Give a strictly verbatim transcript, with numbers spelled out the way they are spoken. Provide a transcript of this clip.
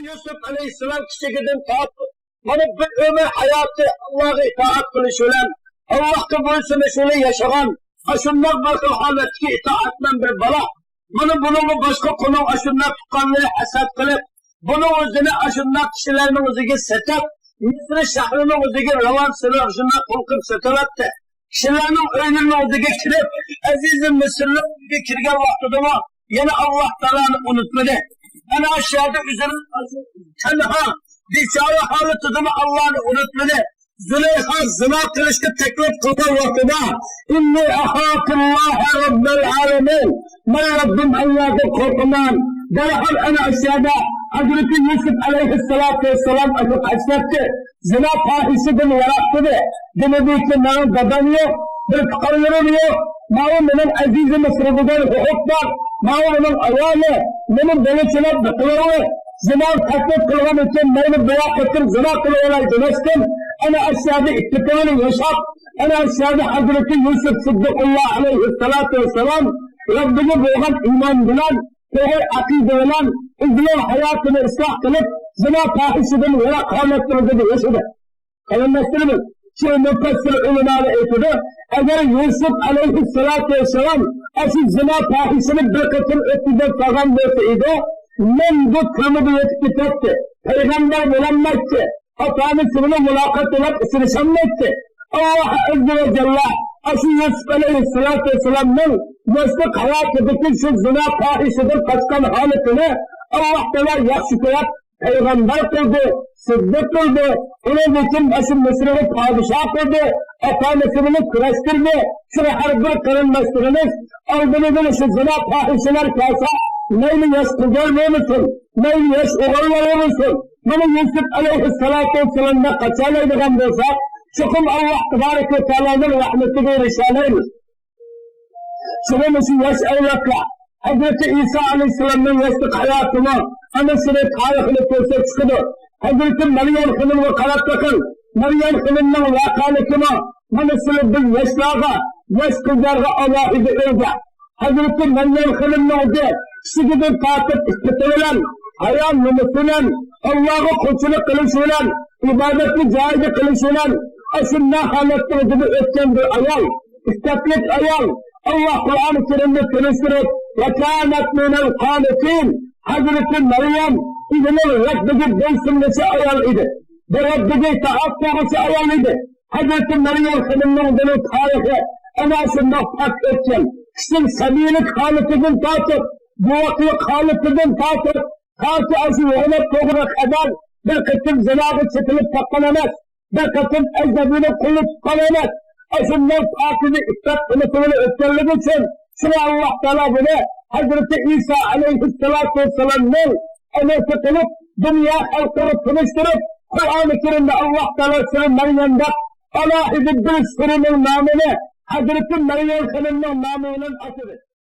يۈسۈپ ئەلەيھىسسالام كىچىكىدىن تارتىپ، مانا بىر ئۆمۈر ھاياتى ئاللاغا ئىتائەت قىلىش بىلەن، ئاللاغا بويسۇنۇش بىلەن ياشىغان، ئاشۇنداق بىر خىل ھالەتتىكى ئىتائەتمەن بىر بالا. مانا بۇنىڭغا باشقا قۇلنىڭ ئاشۇنداق تۇغقانلىرى ھەسەت قىلىپ، بۇنىڭ ئۆزىنى ئاشۇنداق كىشىلەرنىڭ ئۆزىگە سېتىپ، مىسىر شەھىرىنىڭ ئۆزىگە راۋان سېلىپ، شۇنداق قۇل قىلىپ سېتىۋەتتى. كىشىلەرنىڭ ئۆيلىرىنىڭ ئۆزىگە كىرىپ، ئەزىزى مىسىرنىڭ ئۆيىگە كىرگەن ۋاقتىدىمۇ يەنە ئاللاھ تائالانى ئۇنتۇمىدى. ئەنە شۇ يەردە ئۆزىنىڭ تەنھا، بىچارە ھالىتىدىمۇ ئاللاھنى ئۇنتۇمىدى. زۇلەيخا زىنا قىلىشقا تەكلىپ قىلغان ۋاقتىدا، «إني أخاف الله رب العالمين، مەن رەببىم ئاللاھتىن قورقىمەن.» دەرھال ئەنە ئاشۇ يەردە ھەزرىتى يۈسۈپ ئەلەيھىسسالاتۇ ۋەسسالام ئاشۇ قەستەتتى. زىنا پاھىشىدىن يىراق تۇردى. دېمىدىكى، مېنىڭ دادام يوق، بىر تۇغقانلىرىم يوق. ماۋۇ مېنىڭ ئەزىزىم مىسىر دېگەن ھوقۇق بار. ماۋۇ مېنىڭ ئايالى، مېنى بالىچىلاپ بېقىۋېرىۋېت. زىنا تەكلىپ قىلغان ئۈچۈن مەيلى بىرەر قېتىم زىنا قىلىۋالاي دېمەستىن، ئەنە ئاشۇ يەردە ئىپپىتىنى يوشاپ، ئەنە ئاشۇ يەردە ھەزرىتى يۈسۈپ سىددىقۇللا ئەلەيھىسسالاتۇ ۋەسسالام رەببىگە بولغان ئىمان بىلەن، توغرا ئەقىدە بىلەن ئۆزىنىڭ ھاياتىنى ئىسلاھ قىلىپ، زىنا پاھىشىدىن يىراق ھالەتتە ئۆزىنى ياشىدى. قېرىنداشلىرىمىز، شۇ مۇپەسسىر ئۆلىمالار ئېيتىدۇ، ئەگەر يۈسۈپ ئەلەيھىسسالاتۇ ۋەسسالام ئاشۇ زىنا پاھىشىنى بىر قېتىم ئۆتكۈزۈپ قالغان بولسا ئىدى، مەڭگۈ تۈرمىدە يېتىپ كېتەتتى. پەيغەمبەر بولالمايتتى. ئاتا-ئانىسى بىلەن مۇلاقات قىلىپ ئۇچرىشالمايتتى. ئاللاھ ئەززە ۋە جەللە ئاشۇ يۈسۈپ ئەلەيھىسسالاتۇ ۋەسسالامنىڭ ياشلىق ھاياتىدىكى شۇ زىنا پاھىشىدىن قاچقان ھالىتىنى ئاللاھ تائالا ياخشى كۆرۈپ، پەيغەمبەر قىلدى، سىددىق قىلدى، ئۇنىڭدىن كېيىن ئاشۇ مىسىرغا پادىشاھ قىلدى، ئاتا-ئانىسى بىلەن كۈرەشتۈردى. شۇڭا ھەر بىر قېرىنداشلىرىمىز ئالدىمىزغا شۇ زىنا پاھىشىلەر كەلسە، مەيلى ياش قىزلار بولمىسۇن، مەيلى ياش ئوغۇللار بولمىسۇن، مانا يۈسۈپ ئەلەيھىسسالاتۇ ۋەسسالامدەك قاچالايدىغان بولساق، چوقۇم ئاللاھ تابارەك ۋە تائالانىڭ رەھمىتىگە ئېرىشەلەيمىز. شۇڭا مۇشۇ ياش ئەۋلادلار ھەزرىتى ئىسا ئەلەيھىسسالامنىڭ ياشلىق ھاياتىنى، ئانا سۈننەت تارىخىنى كۆرسە چىقىدۇ. ھەزرىتى مەريەم خېنىمغا قاراپ بېقىڭ. مەريەم خېنىمنىڭ ۋەقەلىكىمۇ مانا شۇنى بىز ياشلارغا، ياش قىزلارغا ئالاھىدە ئۆگەت. ھەزرىتى مەريەم خېنىمنىڭ ئۆزى كىچىكىدىن تارتىپ ئىپپىتى بىلەن، ھايا نومۇسى بىلەن، ئاللاغا قۇلچىلىق قىلىشى بىلەن، ئىبادەتنى جايىدا قىلىشى بىلەن، ئاشۇنداق ھالەتنىڭ ئىچىدە ئۆتكەن بىر ئايال. ئىپپەتلىك ئايال. ئاللاھ قۇرئان كەرىمدە تونۇشتۇرۇپ، «وكانت من القانتين». ھەزرىتى مەريەم ئۆزىنىڭ رەببىگە بويسۇنغۇچى ئايال ئىدى. بۇ رەببىگە ئىتائەت قىلغۇچى ئايال ئىدى. ھەزرىتى مەريەم خېنىمنىڭ بۇنىڭ تارىخى ئەنە شۇنداق پاك ئۆتكەن. كىشىنىڭ سەبىيلىك ھالىتىدىن تارتىپ، بوۋاقلىق ھالىتىدىن تارتىپ، تاكى ئاشۇ يوغىناپ تۇرغىنىغا قەدەر بىر قېتىم زىناغا چېتىلىپ باققان ئەمەس. بىر قېتىم ئەجنەبىينىڭ قولىنى تۇتقان ئەمەس. ئاشۇنداق پاكىزە ئىپپەت ئۈمىدى بىلەن ئۆتكەنلىكى ئۈچۈن، شۇڭا ئاللاھ تائالا بۇنى ھەزرىتى ئىسا ئەلەيھىسسالاتۇ ۋەسسالامنىڭ ئانىسى قىلىپ، دۇنيا خەلقىگە تونۇشتۇرۇپ، قۇرئانى كەرىمدە ئاللاھ تائالا شۇنى مەريەم دەپ ئالاھىدە بىر سۈرىنىڭ نامىنى ھەزرىتى مەريەم خېنىمنىڭ نامى بىلەن ئاتىدى.